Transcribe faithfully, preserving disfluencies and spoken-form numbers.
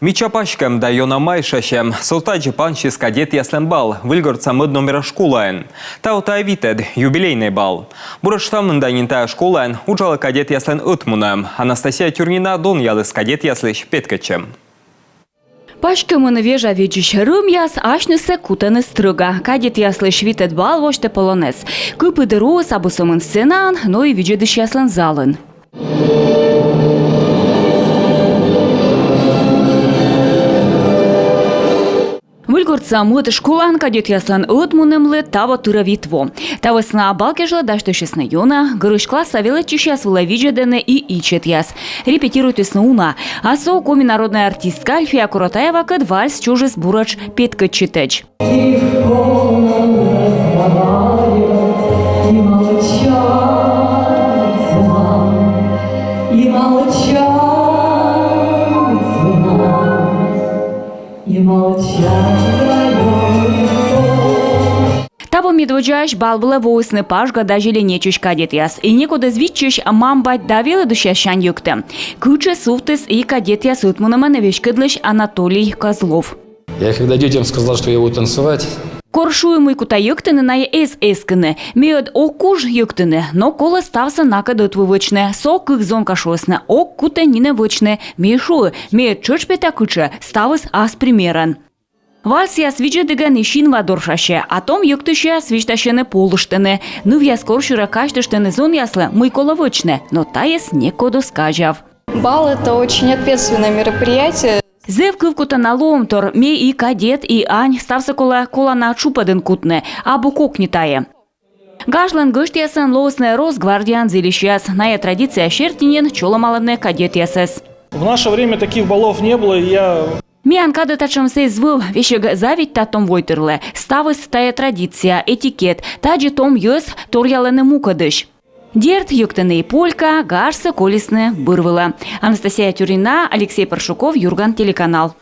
Мича паськӧм да ёна майшасьӧм. Со тадзи пансис кадетъяслӧн бал Выльгортса мӧд номера школаын. Таво тайӧ витӧд, юбилейнӧй бал. Буретш та мында нин тайӧ школаын уджалӧ кадетъяслӧн ӧтмунӧм. Анастасия Тюрнина донъяліс кадетъяслысь петкӧдчӧм. Паськӧмын вежавидзысь рӧмъяс асьнысӧ кутӧны стрӧга. Кадетъяслысь витӧд бал восьтӧ полонез. Кыпыд руыс абу сӧмын сценаын, но и видзӧдысьяслӧн залын. Выльгортса мӧд школаын кадетъяслӧн ӧтмунӧмлы таво тырӧ вит во. Та вӧсна бал кежлӧ дасьтысисны ёна, гырысь класса велӧдчысьяс вылӧ видзӧдӧны и ичӧтъяс. Репетируйтісны уна. А со коми народнӧй артистка Альфия Коротаевакӧд вальс чужис буретш петкӧдчытӧдз. Таво медводдзаысь бал вылӧ воисны Пажга да Зеленечысь кадетъяс. И некод эз виччысь, мам-бать да велӧдысьяссянь йӧктӧ. Кытшӧ сувтіс и кадетъяс ӧтмунӧмӧн веськӧдлысь Анатолий Козлов. Я когда детям сказал, что я буду танцевать, Кор шуи, мый кута йӧктыны, найӧ эз эскыны. Ме ӧд ог куж йӧктыны, но колӧ ставсӧ накӧд ӧтвыв вӧчны. Со кык зонка шуисны: ог кутӧй нинӧм вӧчны. Ме шуи, ме ӧд тшӧтш пета кытшӧ, ставыс ас примерӧн. Вальсъяс видзӧдігӧн и синва доршасьӧ, а том йӧктысьяс висьтасьӧны, полыштӧны. Нывъяс корсюрӧ казьтыштӧны зонъяслы, мый колӧ вӧчны, но тайӧс некод оз казяв. Бал — это очень ответственное мероприятие. Зэв кывкутана лоӧмтор, ме и кадет, и ань, ставсӧ колӧ колана тшупӧдын кутны, абу кокни тайӧ. Гажлӧн гӧсьтъясӧн лоисны Росгвардияын зільысьяс. Найӧ традиция серти нин чолӧмалӧны кадетъясӧс. В наше время таких балов не было, и я... Миян кадӧ татшӧмыс эз вӧв, весиг завидьта том войтырлы. Ставыс тайӧ традиция, этикет, тадзи том йӧз торъялӧны мукӧдысь. Дерт, йӧктӧны и полька, гажсӧ колисны быр вылӧ. Анастасия Тюрнина, Алексей Паршуков, «Юрган» телеканал.